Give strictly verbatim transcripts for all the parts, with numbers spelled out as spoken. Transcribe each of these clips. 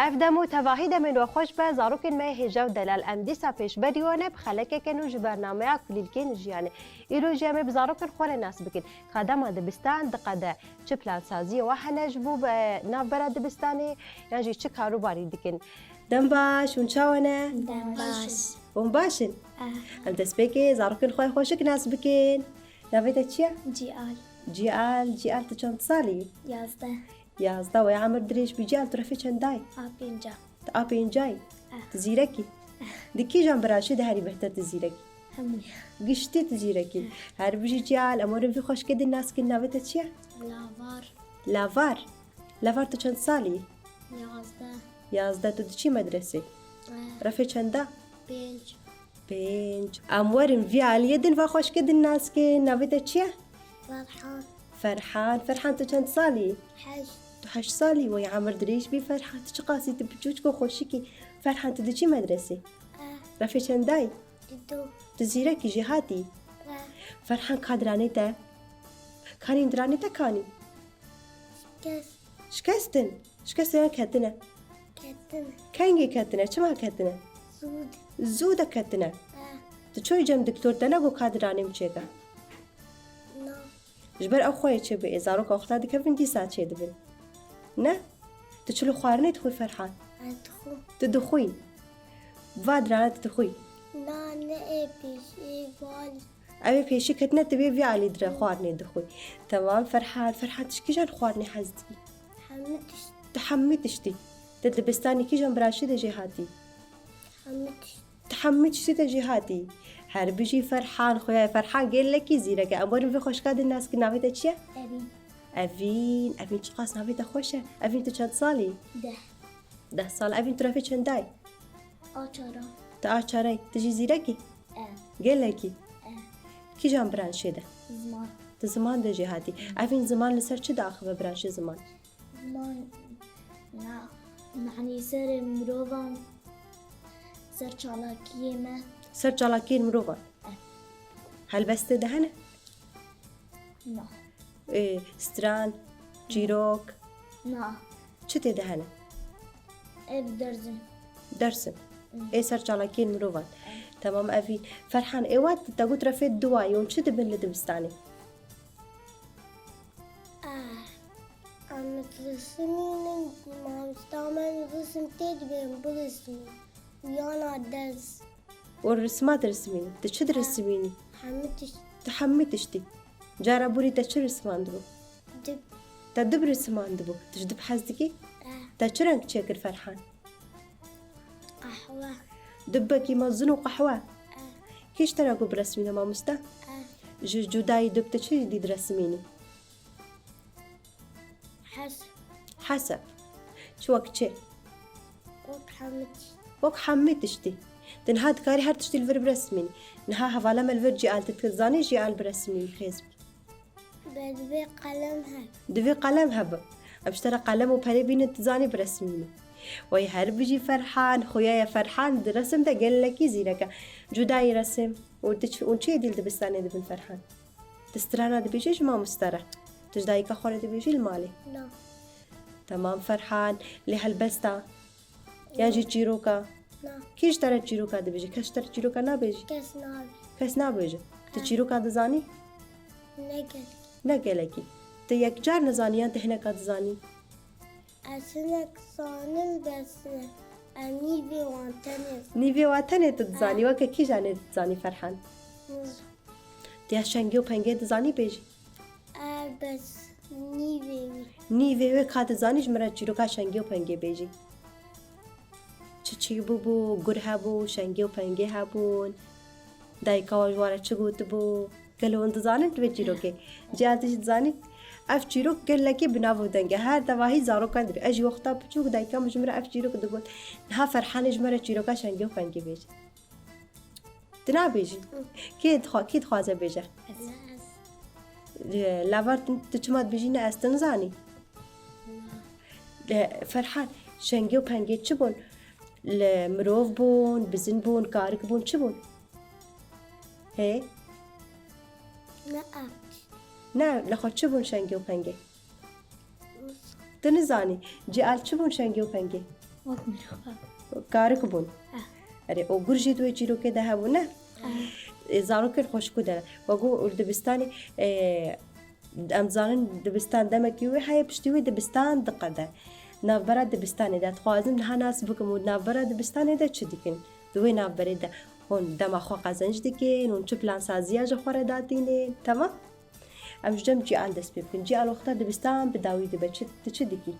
Ev dem û tevahî demên we xweş be, zarokên me hêja û delal. Em dîsa pêşberî we ne bi xelekeke nû ji bernameya Kulîlkên Jiyanê. Îro jî em ê bi zarokên xwe re nas bikin. Ka dema dibistan diqede, çi plansaziyê we hene ji bo be navbera dibistanê, yan jî çi karûbarî dikin? Dem baş, hûn çawa ne? Dem baş. Hûn baş in? Eh. Em destpêkê zarokên xwe xweşik nas bikin. Navê te çi ye? Cial. Cial, Cial, tu çend salî yî? Yazdeh. Yazdeh, wey emir dirêj bî Cial, tu refê çendayî? A pênca. Tu a pêncayî? Eh. Tu zîrekî? Eh. Di kîjan branşê de herî bêhtir tu zîrekî? Hemû. Giştî tu zîrekî. Eh. Her bijî Cial, em werin vî xweşkê din nas kin, navê te çi ye? Lavar. Lavar. Lavar, tu çend salî yî? Yazdeh. Yazdeh, tu diçî medresê? Eh. Refê çenda? Pênc. Pênc. Em werin vî aliyê din va xweşkê din nas kin. Navê te çi ye? Ferhan. Ferhan. Ferhan, tu çend salî yî? Heşt. Tu heşt salî yî? Wey emir dirêj bî Ferhan. Tu çiqasî tu biçûçik û xweşik î. Ferhan, tu diçî medresê? Eh. Refê çendayî? Didu. Tu zîrekî jêhatî yî? Eh. Ferhan, ka diranê te? Kanîn diranê te kanî? Şikest. Şikestin? Şikestin yan ketine? Ketine. Kengê ketine? Çima ketine? Zû de. Zû de ketine? Eh. Tu çoyî cem diktor te negot ka diranê min çêke? Na. Ji ber ew xweyê çêbû, ê zaroka wexta dikevin dîsa çêdibin. Ne? Tu çilo xwarinê dixwî Ferhan? Ez dixwim. Tu dixwî? Va dirana tu dixwî? Na, ne ê pêşî, ê valî. Ew ê pêşî ketine, tu wê vî alî dire xwarinê dixwî. Temam Ferhan, Ferhan tu ji kîjan xwarinê hez dikî? Hemî tişt. Tu hemî tiştî. Tu dibistanê kîjan branşî de jêhatî? Hemî tişt. Tu hemî tiştî de jêhatî. Her bijî Ferhan, xuya Ferhan gelekî zîrek e. Em werin vê xweşka din nas kin, navê te çi ye? Evîn. Evîn, Evîn çiqas navê te xweş e. Evîn tu çend salî yî? Deh. Deh sal. Evîn tu refê çendayî? A çara. Tu a çarayî. Tu jî zîrekî? E. Gelekî? E. Kîjan branşê de? Ziman. Tu ziman de jêhatî. Evîn ziman li ser çi diaxive branşê ziman? Ziman, na, yanî serê mirovan, ser çalakiyê me. Ser çalakiyên mirovan? E. Helbestê de hene? Na. Ê, stran, çîrok? Na. Çi tê de hene? Ev dersim. Dersim. Hı. Ê ser çalakiyên mirovan. Evet. Tamam, evî. Ferhan, ê wat te got refê duwayî, hûn çi dibin li dibistanê? Ah, em dirismînin, mamosta me resim tê dibên birismîn. Yana dest. Û risma dirismînî. Tu çi dirismînî? Hemî tişt. Tu hemî tiştî. Cara borî te çi rismandibû? Dib. Te dib rismandibû. Tu ji dib hez dikî? Eh. Te çi reng çêkir Ferhan? Qehwe. Dibekî mezin û qehwe. Eh. Kî ji te re got biresmîne mamoste? Eh. Ji cudayî dib tu çi dî diresmînî? Heseb. Heseb. Çi wek çi? Wek hemî tişt. Wek hemî tiştî. Tu niha dikarî her tiştî li vir biresmînî. Niha hevala me li vir Cial, tu dizanî Cial biresmînî xêz bî? Be divê qelem hebe. Divê qelem hebe. Em ji te re qelem û perê bînin, tu zanî biresmînî. Wey her bijî Ferhan, xuya ye Ferhan, di resim de gelekî zîrek e. Cudayî resim. Û tu çi, û çi yê dî li dibistanê dibin Ferhan? Tu strana dibêjî ji mamoste re? Tu ji dayika xwe re dibêjî li malê? Na. Temam Ferhan, lê helbesta? Yan jî çîroka? Na. Kî ji te re çîroka dibêje? Kes ji te re çîroka nabêje? Kes nabêje. Kes nabêje. Tu Ha. çîroka dizanî? Ne gelek. Ne gelekî. Tu yekcar nizanî yan tu hineka dizanî? Ez hinek zanim, bes em nîvê wan tenê. Nîvê wan tenê tu dizanî, Ha. weke kîjanê tu dizanî Ferhan? Nizam. Tu ya şengê û pengê dizanî bêjî? E, bes nîvê wî. Nîvê wê ka dizanî ji min re çîroka şengê û pengê bêjî. Çi çî bûbû, gur hebû, şengê û pengê hebûn. Dayika wan ji wan re çi gotibû? Gelo hûn dizanin tu vê çîrokê? Cihan, tu jî dizanî? Ev çîrok gelekî bi nav û deng e. Her tevahî zarokan dibê. Ez jî wexta biçûk dayika min ji min re ev çîrok digot. Niha Ferhanê ji me re çîroka şengê û pengê bêje. Tu nabêjî? Hı. Kê dixwa-, kê dixwaze bêje? Ez. Lavar, tu, tu çima dibêjî ne ez, tu nizanî? Na. Ferhan, şengê û pengê çi bûn? Li mirov bûn, bizin bûn, karik bûn, çi bûn? Hê? Ne ev. Ne, li xwe çi bûn şengê û pengê? Tu nizanî. Cihan, çi bûn şengê û pengê? Wek min xwe. Karik bûn. Eh. Erê, û gur jî di wê çîrokê de hebû, ne? Eh. Ê, zarokên xweşikû de. We got, û li dibistanê, ê, em dizanin dibistan demekî wê heye, piştî wê dibistan diqede. Navbera dibistanê de, dixwazim niha nas bikim û navbera dibistanê de çi dikin? Di wê navberê de hûn dema xwe qezenc dikin, hûn çi plansaziya ji xwe re datînin, temam? Em ji cem Cîal dest pê bikin. Cîal, wexta dibistan bi dawî dibe, çi, tu çi dikî?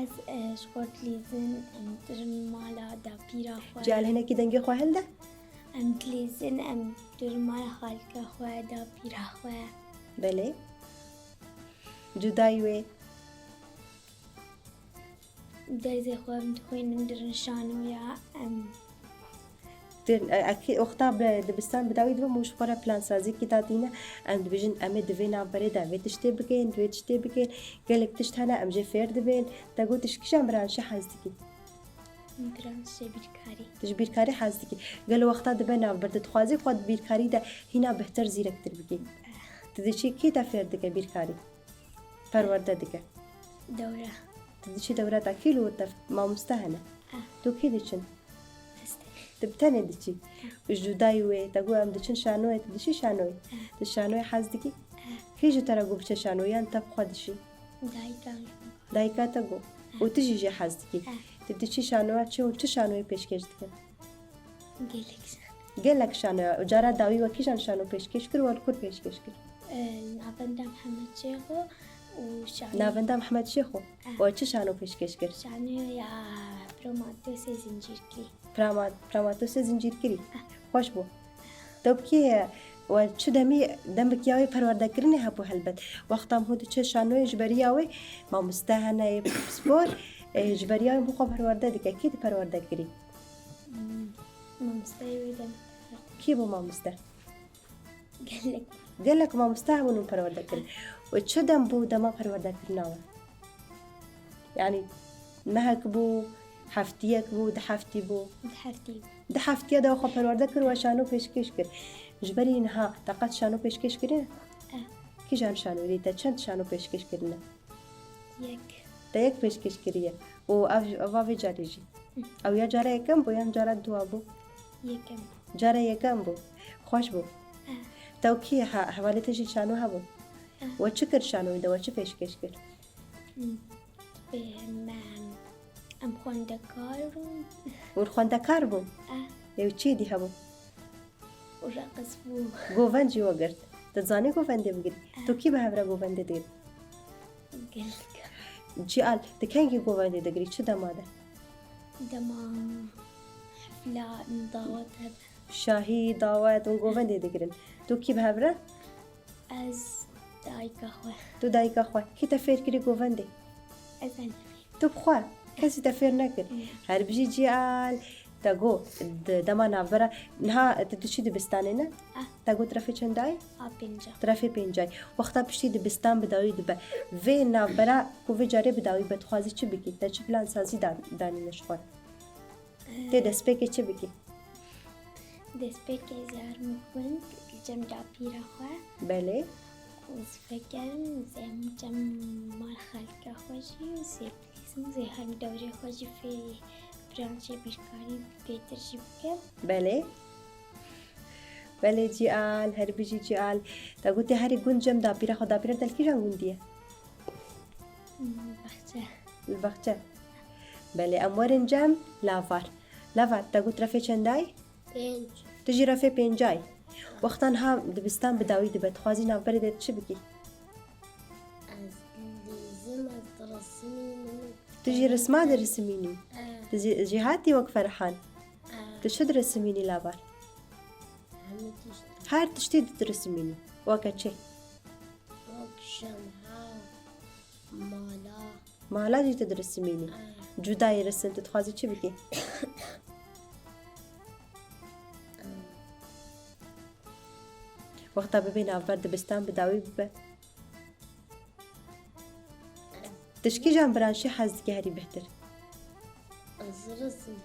Ez, e, ji xwe dilîzin, em dirin mala dapîra xwe. Cîal, hinekî dengê xwe hilde. Em dilîzin, em dirin mala xalika xwe, dapîra xwe. Belê. Cudayî wê. Dersê xwe em dixwînin, dirin şanoya, em. Dirin, e, ekî-, wexta bi dibistan bi dawî dibe, hûn ji xwe re plansaziyekî datîne, em dibêjin, em ê di vê navberê de vê tiştê bikin, di vê tiştê bikin, gelek tişt hene, em jê fêr dibin. Te got, tu ji kîjan branşê hez dikî? Branşê bîrkarî. Tu ji bîrkarî hez dikî. Gelo wexta dibe navber, tu dixwazî xwe di bîrkarî de hîna bihtir, zîrektir bikî? Eh. Tu diçî, kê te fêr dike bîrkarî? Perwerde dike. Dewre. Tu diçî dewre ta kî li wir te mamoste hene? Eh. Tu kê diçin? Ez tenê. Tu bi tenê diçî. Eh. Cudayî wê, te got em diçin şanoyê, tu diçî şanoyê. Eh. Tu şanoyê hez dikî? Eh. Kê ji te re got biçe şanoyê, yan te bi xwe diçî? Dayika min. Dayika te got. Eh. Û tu jî jê hez dikî. Eh. Tu diçî şanoya çi û çi şanoyê pêşkêş dikin? Gelek şano. Gelek şano. Û cara dawî we kîjan şano pêşkêş kir, we li kur pêşkêş kir? Ee, Navenda Mihemed Şêxo û şano. Navenda Mihemed Şêxo. Eh. We çi şano pêşkêş kir? Şanoya Pramatosê Zincîrkirî. Prama-, Pramatosê Zincîrkirî. Eh. Xweş bû. Te bi kê ye? We çi demî demekî ya wê perwerdekirinê hebû helbet. Wexta hûn diçe şanoyê ji beriya wê mamoste hene yê pispor, e, ji beriya wê hûn xwe perwerde dike. Kê diperwerde kirî? Hmm, mamosteyê wê dem. Kî bû mamoste? Gelek. Gelek mamoste hebûn û perwerde kirin. Û çi dem bû dema perwerdekirina we? Yani mehek bû, heftiyek bû, di heftî bû? Di heftî bû. Di heftiya de xwe perwerde kir, we şano pêşkêş kir. Ji berî niha te qet şano pêşkêş kirine? Eh. Kîjan şano dî te çend şano pêşkêş kirine? Yek. Te yek pêşkêş kiriye. Û ev, ev, ev vê carê jî. Ew ya cara yekem bû yan cara dua bû? Yekem. Cara yekem bû. Xweş bû. Eh. Te û kî he-, hevalê te jî şano hebû? Eh. We çi kir şanoyê de? We çi pêşkêş kir? Hmm. Em, em xwendekar bûn. Hûn xwendekar bûn? Eh. Ew çi dî hebû? Û reqis bû. Govend jî we girt. Tu dizanî govendê bigirî? Eh. Tu kî bi hev re govendê digirî? Gelek. Cîal, tu kengî govendê digirî? Çi dema de? Dema hefla dawet hebe. Şahî, dawet, hûn govendê digirin. Tu kî bi hev re? Ez dayika xwe. Tu dayika xwe. Kî te fêr kirî govendê? Ez anî. Tu bi xwe? Kesî te fêr nekir. Hı. Her bijî Cîal. Te got, di dema navbera, niha tu diçî dibistanê ne? Ah. Te got terefê çendayî? A pênca. Terefê pêncayî. Wexta piştî dibistan bi dawî dibe. Vê navbera ku vê carê bi dawî be, dixwazî çi bikî? Te çi plan sazî dan-, danîne ji xwe? Tê destpêkê çi bikî? Destpêkê ez ê herim gund li cem dapîra xwe. Belê. Ez fekerim, ez ê herim cem mal xelka xwe jî, ez ê bilîzim, ez ê herim dewrê xwe jî fê branşê bîrkarî bêtir jî bikim. Belê. Belê Cîal, her bijî Cîal. Te gotê herî gund cem dapîra xwe, dapîra te li kîjan gundî ye? Li baxçe. Li baxçe. Belê, em werin cem Lavar. Lavar, te got refê çendayî? Pênc. Tu jî refê pêncayî. Wexta niha dibistan bi dawî dibe, dixwazî navberê de çi bikî? Ez dilîzim, ez dirisimînim. Tu jî risma dirisimînî? Eh. Tu jî, jêhatî wek Ferhan? Eh. Tu çi dirisimînî Lavar? Hemî tişt. Her tiştî dirisimînî. Weke çi? Wek jemha, mala. Mala jî tu dirisimînî. Ah. Cudayî risin, tu dixwazî çi bikî? Wexta bibê navber dibistan bi dawî bibe. Tu ji kîjan branşê hez dikî herî bêhtir? Ez resim.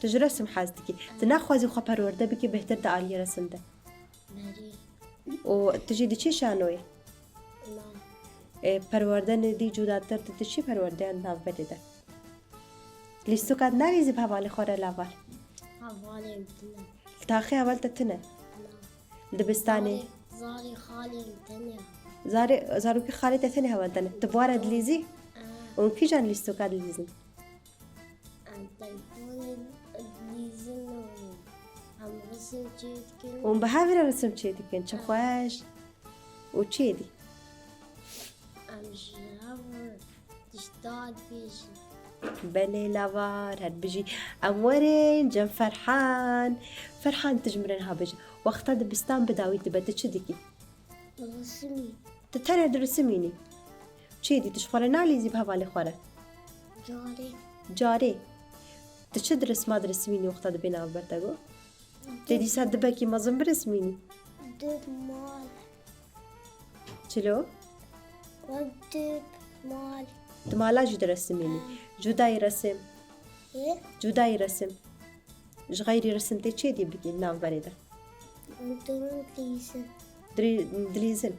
Tu ji resim hez dikî. Tu naxwazî xwe perwerde bikî bêhtir di aliyê resim de? Berî. Û tu jî diçî şanoyê? Na. Ê, perwerde nedî cudatir, tu diçî perwerdeyan navberê de? Lîstoka dinalîzî bi hevalê xwe re lavar? Hevalê min tune. Li taxê heval te tune? Na. Li dibistanê? Zarê, zarê xalê min tune. Zarê, zarokê xalê te tenê heval te ne. Tu bi wan re dilîzî? Ah. Û kîjan lîstoka dilîzin? Em telefonê dilîzin û em resim çêdikin. Hûn bi hev re resim çêdikin. Çi xweş. Û çi yê dî? Em ji hev re tişta dibêjin. Belê lavar, her bijî. Em werin cem Ferhan. Ferhan, tu ji min re niha bêje. Wexta dibistan bi dawî dibe, tu çi dikî? Resimî. Tu tenê diresimînî. Çi yê dî, tu ji xwe re nalîzî bi hevalê xwe re? Carê. Carê. Tu çi dirisma diresimînî wexta dibê navber te got? Tê dîsa dibekî mezin biresimînî? Dib mal. Çilo? Wek dib mal. Di mala jî diresimînî. Ha. Cudayî resim. Ê? Cudayî resim. Ji xeyrî resim tê çi yê dî bikî di navberê de? Em dûrin dilîzin. Dirî-, dilîzin.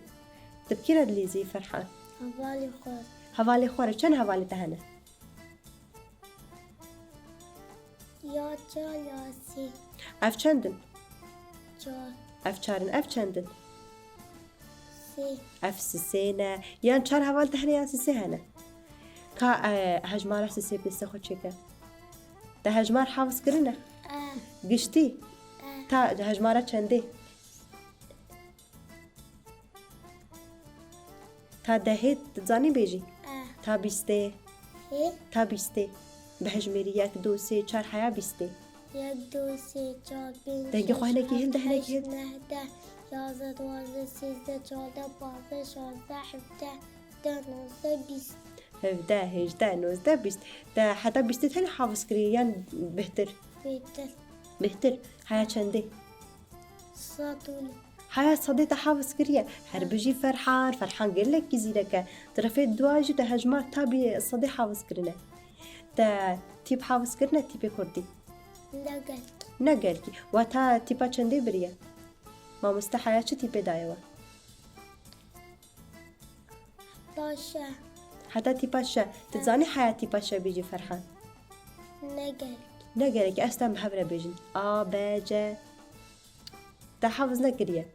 Tu bi kî re dilîzî Ferhan? Hevalê xwe. Hevalê xwe re. Çend hevalê te hene? Ya çar ya sê. Ev çend in? Çar. Ev çar in. Ev çend in? Sê. Ev sisê ne. Yan çar heval te hene yan sisê hene. Ka, e, hejmara sisê pêste xwe çêke. Te hejmar hafiz kirine? E. Giştî? E. Ta hejmara çendê? Ta dehê dizanî bêjî? Eh. Ta bîstê? Hê? Ta bîstê. Bi hejmêrî yek, du, sê, çar heya bîstê. Yek, du, sê, çar, pênc, Dengê xwe şeş, hinekî hil de, heft, hinekî hil. Heşt, neh, deh, yazdeh, duwazdeh, sêzdeh, çardeh, pazdeh, şazdeh, hevdeh, deh, nozdeh, bîst. Hevdeh, hêjdeh, nozdeh, bîst. Te heta bîstê tenê hafiz kiriye yan bêhtir? Bêhtir. Bêhtir. Heya çendê? Sed û Heya sedê te hafiz kiriye. Her bijî Ferhan, Ferhan gelekî zîrek e. Di refê dua jî te hejmar ta bî sedê hafiz kirine. Te tîp hafiz kirine, tîpê kurdî? Ne gelkî. Ne gelkî. Wa ta tîpa çendê biriye? Mamoste heya çi tîpê daye we? Heta şe. Heta tîpa şe. Tu dizanî heya tîpa şe bêjî Ferhan? Ne gelkî. Ne gelekî, ez te em bi hev re bêjin. A, B, C. Te hafiz nekiriye.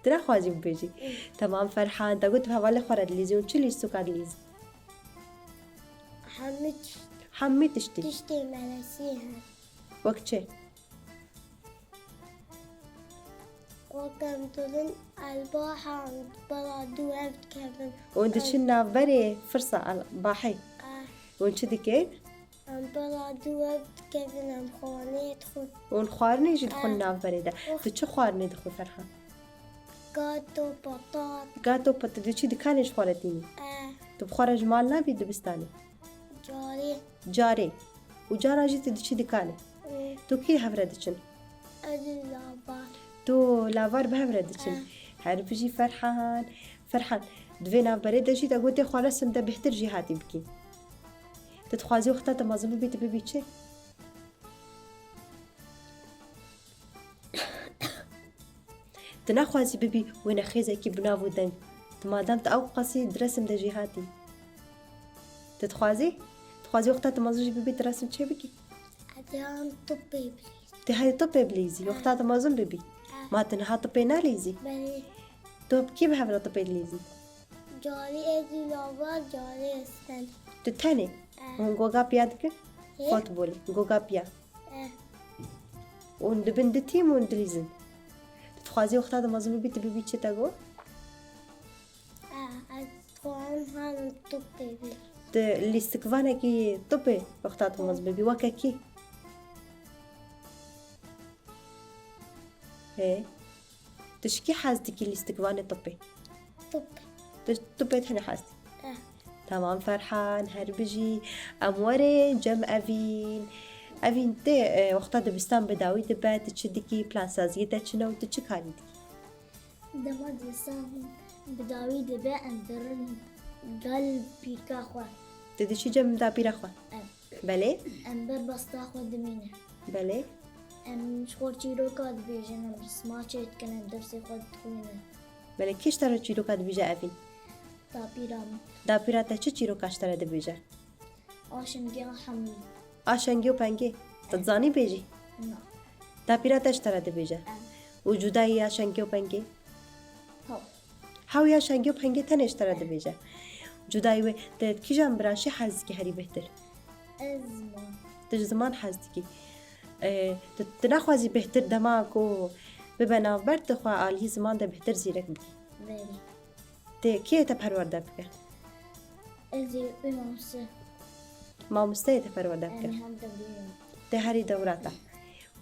Tu naxwazî bibêjî. Hı. Temam Ferhan, te got bi hevalê xwe re dilîzî û çi lîstoka dilîzî? Hemî tişt. Hemî tiştî. Tiştê meresî he. Wek çi? Wek em dirin elbahan bela dû ev dikevin. Hûn diçin navberê firsa el-, bahê. Eh. Hûn çi dikin? Em bela dû ev dikevin, em xwarinê dixwin. Hûn xwarinê jî dixwin Eh. navberê de. Of. Tu çi xwarinê dixwî Ferhan? Gato, patat. Gato, patat, tu diçî dikanê ji xwe re tînî? Eh. Tu bi xwe re ji mal nabî dibistanê? Carê. Carê. Û cara jî tu diçî dikanê. Ê. Tu kî hev re diçin? Ez û lavar. Tu lavar bi hev re diçin. Eh. Her bijî Ferhan. Ferhan, di vê navberê de jî te gotê xwe resim de bêhtir jêhatî bikî. Tu dixwazî wexta te mezin bibî, tu bibî çi? Tu naxwazî bibî wênexêzekî bi nav û deng. Tu madem tu ew qasî di resim de jêhatî. Tu dixwazî? Dixwazî wexta tu mezin jî bibî tu resim çê bikî? Ez ê topê bilîzim. Tu hê topê bilîzî, Ha. wexta tu mezin bibî. Ha. Ma tu niha topê nalîzî? Belê. Tu bi kî bi hev re topê dilîzî? Carî ez û lavar, carî ez tenê. Tu tenê? Eh. Hûn goga piya dikin? Ê? Futbolê, goga piya. Eh. Hûn dibin du tîm û dilîzin. Tu dixwazî wexta tu mezin bibî, tu bibî çi te got? Eh, ez dixwazim herim topê bî. Tu lîstikvanekî topê wexta tu mezin bibî, weke kî? Hê. Tu ji kî hez dikî lîstikvanê topê? Top. Tu topê tenê hez dikî? Eh. Tamam Ferhan, her bijî. Em werin cem Evîn. Evîn tê, e, wexta dibistan bi dawî dibe, tu çi dikî, plansaziyê te çi ne û tu çi karî dikî? Dema dibistan bi dawî dibe, em dirin gel pîrka xwe. Tu diçî cem dapîra xwe? Em. Belê. Em ber basta xwe dimîne. Belê. Em ji xwe çîroka dibêjin, em risma çêdikin, em dersê xwe dixwînin. Belê, kê ji te re çîroka dibêje Evîn? Dapîra min. Dapîra te çi çîroka ji te re dibêje? Aşingê hemî. A şengê û pengê. Tu dizanî bêjî? Na. Dapîra te ji te re dibêje. Em. Û cudayî ya şengê û pengê? Haw. Haw ya şengê û pengê tenê ji te re dibêje. Cudayî wê, te kîjan branşê hez dikî herî bêhtir? Ez ziman. Tu ji ziman hez dikî. E, tu, tu naxwazî bêhtir dema ku bibe navber, tu xwe alî ziman de bêhtir zîrek bikî? Belê. Tê kê te perwerde bike? Ez ê wê mamoste. Mamosteyê te perwerde bike. Em ê hem dewrê. Tê herî dewra te.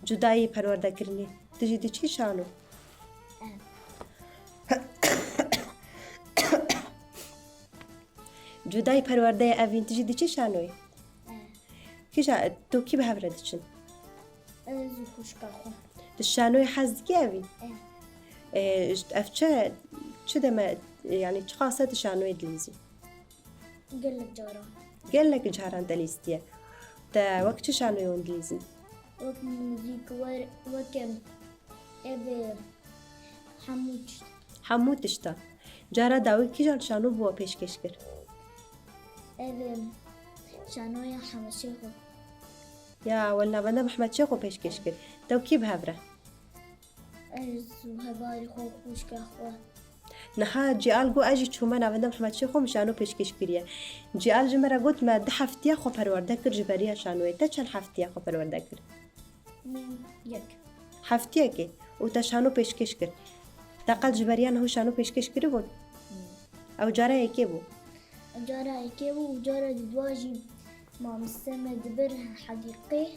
Cudayî perwerdekirinê. Tu jî diçî şano? Em. Cudayî perwerdeyê Evîn, tu jî diçî şanoyê? Em. Kîja, tu kî bi hev re diçin? Ez û xwişka xwe. Tu şanoyê hez dikî Evîn? Em. E, ev çi, çi deme, yani çiqas e tu şanoyê dilîzî? Gelek caran. Gelek caran te lîstiye. Te wek çi şanoyê hûn dilîzin? Wek muzîk, wer-, weke ev, e, hemû tişt. Hemû tişta. Cara dawî kîjan şano bo we pêşkêş kir? Ev, e, şanoya Hemîd Şêxo. Ya, we li navenda Mehmed Şêxo pêşkêş kir. Te û kî bi hev re? Ez û hevalê xwe, xwişka xwe. Niha Cîal got, ez jî çûme navenda Mehmed Şêxo, min şano pêşkêş kiriye. Cîal ji me re got, me du heftiya xwe perwerde kir ji beriya şanoyê. Te çend heftiya xwe perwerde kir? Min yek. Heftiyekê. Û te şano pêşkêş kir. Te qet ji beriya niho şano pêşkêş kiribûn? Hmm. Ew cara yekê bû. Cara yekê bû û cara didwa jî mamoste me dibir hedîqê.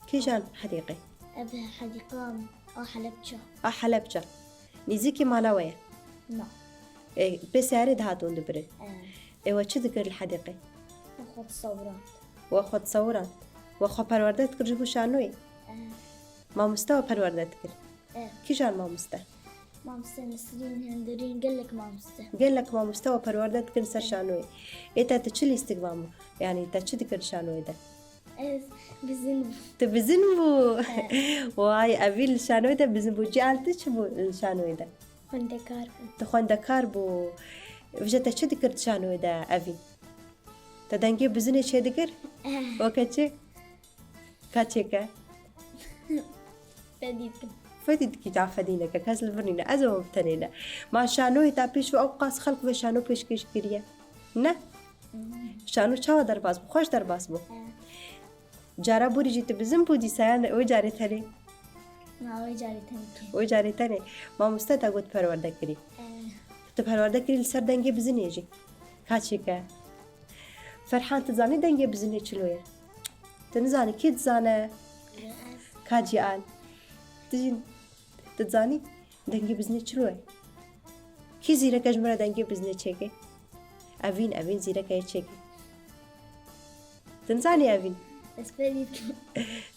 Kîjan hedîqê? Ev hedîqa a Helebça. A Helebça. Nêzîkî mala we ye? Na. Ê, pê seyarê dihat hûn dibirin? E. Ê, we çi dikir li hedîqê? We xwe disewirand. We xwe disewirand. We xwe perwerde dikir ji bo şanoyê? E. Mamoste we perwerde dikir? E. Kîjan mamoste? Mamoste Nesrîn, Hundirîn, gelek mamoste. Gelek mamoste we perwerde dikin ser şanoyê. Ê te tu çi lîstik mamo? Yanî te çi dikir şanoyê de? Ez bizin bû. Tu bizin bû? He. Way, Evîn li şanoyê de bizin bû. Cîal tu çi bû li şanoyê de? Xwendekar bû. Tu xwendekar bû. Vije te çi dikir şanoyê de Evîn? Te dengê bizinê çê dikir? Eh. Weke çi? Ka çêke? Fedî dikim. Fedî dikî, ca fedî neke, kes li vir nîne. Ez ê bi tenê ne. Ma şanoyê te pêş ve ew qas xelk ve şano pêşkêş kiriye. Ne? Hmm. Şano çawa derbas bû? Xweş derbas bû. Eh. Cara borî jî tu bizin bû dîsa yan wê carê tenê? Na, wê carê tenê kê. Wê carê tenê. Mamoste te got perwerde kirî. Eh. Tu perwerde kirî li ser dengê bizinê jî. Ka çêke? Ferhan, tu zanî dengê bizinê çilo ye? Tu nizanî, kê dizane? Ka Cîal. Tu jî, tu dizanî dengê bizinê çilo ye? Kî zîrek e ji min re dengê bizinê çêke? Evîn, Evîn zîrek e çêke. Tu nizanî Evîn? Ez fedî dikim.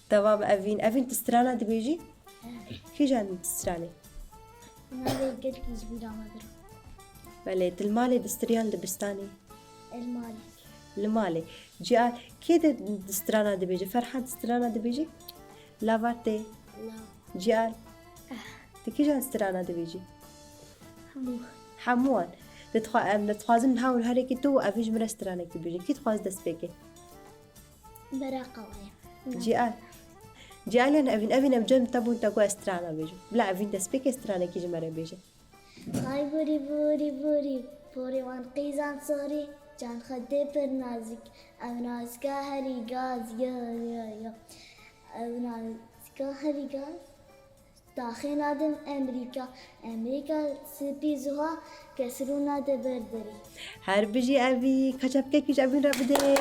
Tamam Evîn. Evîn tu strana dibêjî? Kîjan stranê? Navê gelkî ji bîra me dir. Belê, tu li malê distriyan dibistanê? Li malê. Li malê. Cîal, kê di, di strana dibêje? Ferhan di strana dibêje? Lavar tê. La. Cîal. Eh. Tu kîjan strana dibêjî? Hemû. Hemû wan. Dixwa-, em dixwazin niha û herêkî tu û Evîn ji min re stranekî bêjin. Kî dixwaz dest pê ke? Beraqa we ye. Cîal. Cîal yan Evîn, Evîn em cem te bûn te got ez strana bêjim. Bila Evîn dest pê ke stranekî ji me re bêje. Ay borî, borî, borî, porê wan qîzan sorî, can xwe tê pir nazik, ev nazika herî gaz, yo, yo, yo. Ev nazika herî gaz. Taxê nadim Emerîka, Emerîka spî zuha, kes rû nade ber derî. Her bijî Evîn, ka çepkekî ji Evîn re bidê.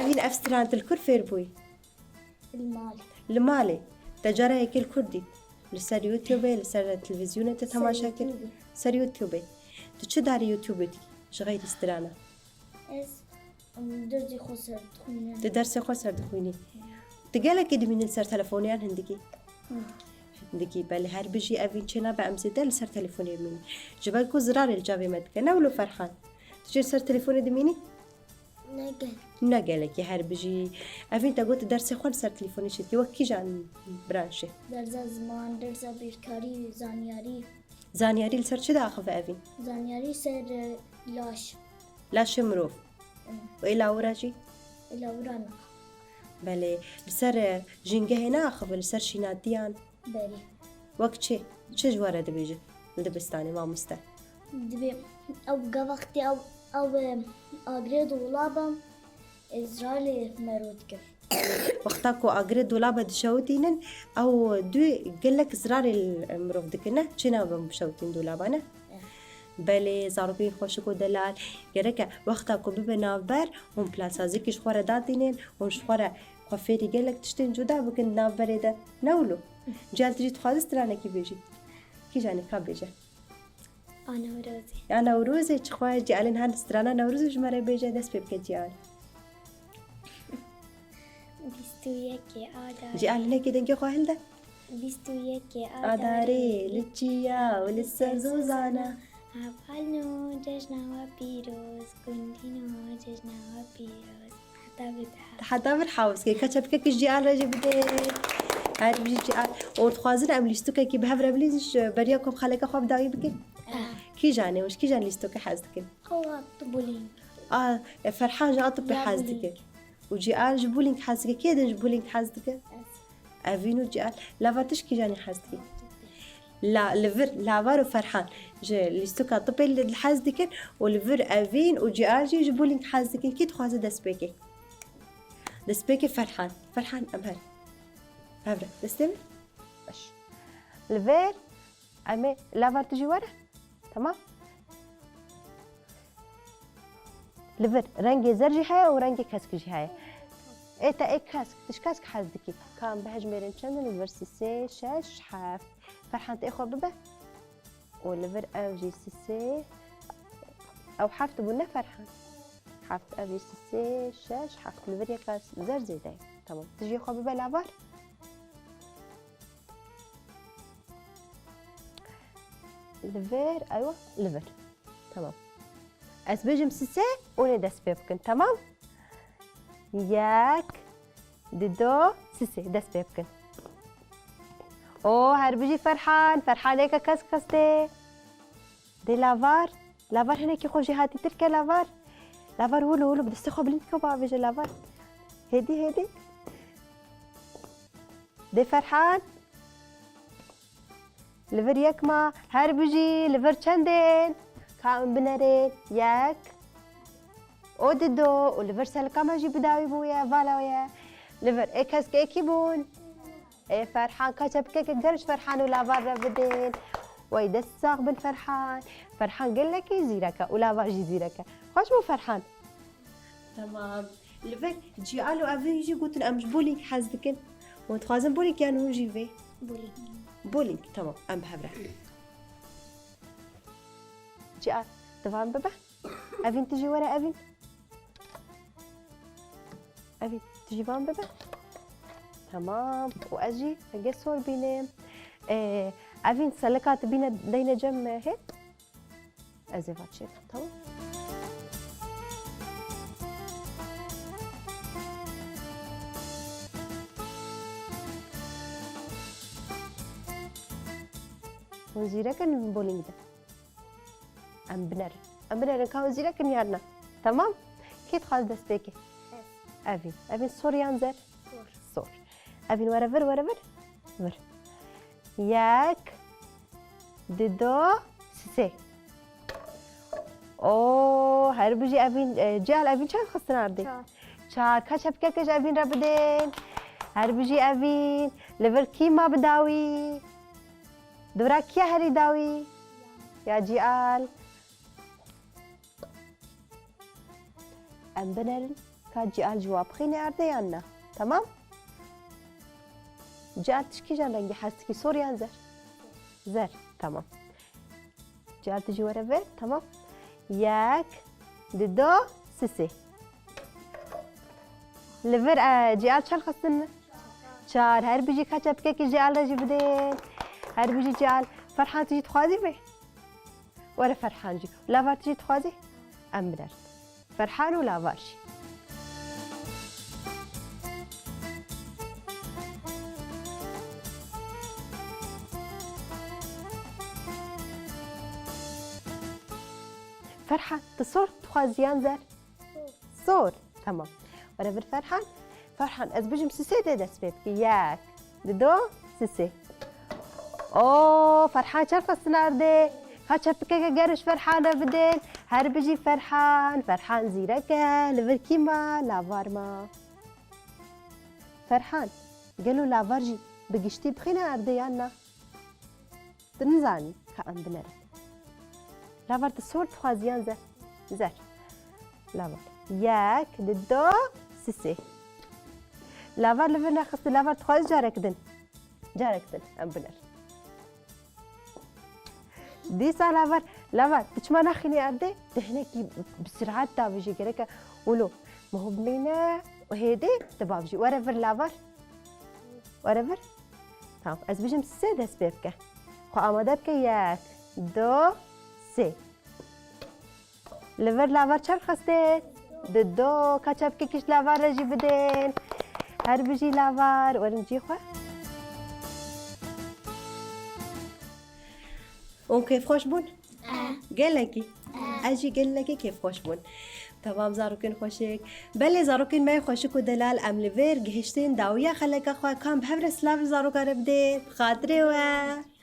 Evîn, ev stran tu li kur fêr bûyî? Li malê. Li malê. Te cara yekê li kur dît? Li ser YouTubeê, li ser televîzyonê te temaşe kir? Ser YouTubeê. Ser YouTubeê. Tu çi darî YouTubeê dikî ji xeyrî strana? Ez, em, dersê xwe ser dixwînim. Tu dersê xwe ser dixwînî. Tu gelekî dimînî li ser telefonê yan hindikî? Hindikî. Hindikî, belê, her bijî Evîn, çênabe em zêde li ser telefonê bimînin. Ji ber ku zirarê li çavê me dike. Ne wilo Ferhan? Tu jî li ser telefonê dimînî? Ne gelek. Ne gelekî, her bijî. Evîn, te got tu dersê xwe li ser telefonê çêdikî. Wek kîjan branşê? Dersa ziman, dersa bîrkarî, zanyarî. Zanyarî li ser çi diaxive Evîn? Zanyarî ser, e, laş. Laşê mirov. Hı. Û ê lawira jî? Ê lawira na. Belê, li ser, e, jîngehê neaxive, li ser şînatiyan? Belê. Wek çi? Çi ji we re dibêjin li dibistanê, mamoste? Dibê ew gavextê ew, ew, e, agirê dolaba, e, zirarê mero dike. Wexta ku agirê dolaba dişewitînin, ew dû gelek zirarê li mirov dikin, ne? Çi nabin bişewitîn dolaba, ne? Eh. Belê, zarokên xweşik û delal, gereke wexta ku bibe navber, hûn plansaziyekî ji xwe re datînin, hûn ji xwe re xwe fêrî gelek tiştên cuda bikin di navberê de. Ne wilo? Cihal, tu jî dixwazî stranekî bêjî? Kîjanê ka bêje? A Newrozê. Ya Newrozê, çi xweş. Cihal, hin strana Newrozê ji me re bêje, dest pê bike Cihal. Bîst û yekê Adarê. Cihal, hinekî dengê xwe hilde. Bîst û yekê Adarê, Adarê, li çiya û li ser zozana. Hevalno cejna we pîroz, gundîno cejna we pîroz. Heta bi deha. Heta vir hewz ke. Ka çepkekî ji Cihal re jî bidê. Her bijî Cihal. Û dixwazin em lîstikekî bi hev re bilîzin, ji beriya ku em xeleka xwe bi dawî bikin. Ah. Kîjan e û ji kîjan lîstokê hez dikin? Ew a tu bulîng. A, e, Ferhan ji atupê hez dike. Û Cihal ji bulîng hez dike. Kê din ji bulîng hez dike? Ez. Evîn û Cihal. Lavar, tu ji kîjanê hez dikî? La, li vir, Lavar û Ferhan ji lîstoka tupê li, li hez dikin û li vir Evîn û Cihal jî ji bulîng hez dikin. Kî dixwaze dest pê ke? Dest pê ke Ferhan. Ferhan, em her. Hev re. Destê min. Baş. Li vir, em ê, Lavar, tu jî were. Tamam. Li vir rengê zer jî heye û rengê kesk jî heye. Ê te ê kesk, tu ji kesk hez dikî. Ka em bihejmêrin çend in? Li vir sê, sê, şeş, heft. Ferhan, tu ê xwe bibe. Û li vir ew jî sê, sê, ew heft bûn, ne Ferhan? Heft, ev jî sê, sê, şeş, heft. Li vir yeka zer zêde ye. Tamam. Tu jî xwe bibe Lavar. Li vir, eywa, li vir. Tamam. Ez bêjim sê, sê, hûn ê dest pê bikin, tamam? Yek, dido, sê, sê, dest pê bikin. O, her bijî Ferhan, Ferhan êka kesk xistê. Dê Lavar, Lavar hinekî xwe jêhatîtir ke Lavar. Lavar, wilo, wilo, bi destê xwe bilind ke bavêje Lavar. Hêdî, hêdî. Dê Ferhan. Li vir yek ma, her bijî, li vir çendên? Ka em binerin, yek. O dido, û li vir selika me jî bi dawî bûye, vala ye. Li vir ê kesk êkî bûn. Ê Ferhan, ka çepkeke germ ji Ferhan û Lavar re bidin. Wey, dest sax bin Ferhan. Ferhan gelekî zîrek e û Lavar jî zîrek e. Xweş bû Ferhan. Tamam. Li vir Cîal û Evîn jî gotin em ji bowling hez dikin. Hûn dixwazin bowling yan hûn jî vê? Bowling. Bowling, tamam. Em bi hev re. Cîal, tu van bibe. Evîn, tu jî were Evîn. Evîn, tu jî van bibe. Tamam. Û ez jî rengê sor bînim. Ee, Evîn, selika tu bîne deyne cem hê. Ez ê va çêkim, tamam? Hûn zîrek in bowling de. Em binerin. Em binerin ka hûn zîrek in yan na. Tamam? Kê dixwaz dest pê ke? Ez. Evîn. Evîn sor yan zer? Sor. Sor. Evîn were vir, were vir. Vir. Yek, dido, sê. Oo, her bijî Evîn, e, Cîal, Evîn çend xistin ardê? Çar. Çar. Ka çepkeke ji Evîn re bidin. Her bijî Evîn. Li vir kî ma bi dawî? Dora kî ye herî dawî? Ya Cîal. Em binerin ka Cîal cewab xîne erdê yan na. Temam? Cîal, tu ji kîjan rengî hez dikî? Sor yan zer? Zer. Temam. Cîal, tu jî were vir. Temam. Yek, dido, sisê. Li vir, e, Cîal çend xistin? Çar. Her bijî, ka çepkekî Cîal re jî bidin. Her bijî Cîal. Ferhan, tu jî dixwazî vê? Were Ferhan jî. Lavar, tu jî dixwazî? Em binerin. Ferhan û Lavar jî. Ferhan, tu sor dixwazî yan zer? Sor. Sor. Tamam. Were vir Ferhan. Ferhan, ez bijim sisê tê dest pê bikî. Yek, di do, sisê. O, Ferhan çerx xistin erdê. Ka çepikeke germ ji Ferhana bidin. Her bijî Ferhan. Ferhan zîrek e. Li vir kî ma? Lavar ma. Ferhan, gelo lavar jî bi giştî bixîne erdê yan na? Tu nizanî ka em binerin. Lavar, tu sor dixwazî yan zer? Zer. Lavar. Yek, di do, sisê. Lavar li vir nexistî, lavar dixwazî carek din. Carek din em biner. Dîsa lavar, lavar, tu çima naxînî erdê? Tu hinekî bi sirat davêjî, gereke wilo miho bimîne û hêdî tu bavêjî. Were vir lavar. Were vir. Tamam, ez bijim sisê dest pê bike. Xwe amade bike, yek, do, sê. Li vir lavar çerx xistê? Di do. Ka çepikek ji lavar re jî bidên. Her bijî lavar. Werin cî xwe. Hûn kêfxweş bûn? Gelekî. Ez jî gelekî kêfxweş bûn. Temam zarokên xweşik. Belê zarokên me yê xweşik û delal, em li vir gihiştin dawiya xeleka xwe, ka em bi hev re silav li zaroka re bidên. Bi xatirê we.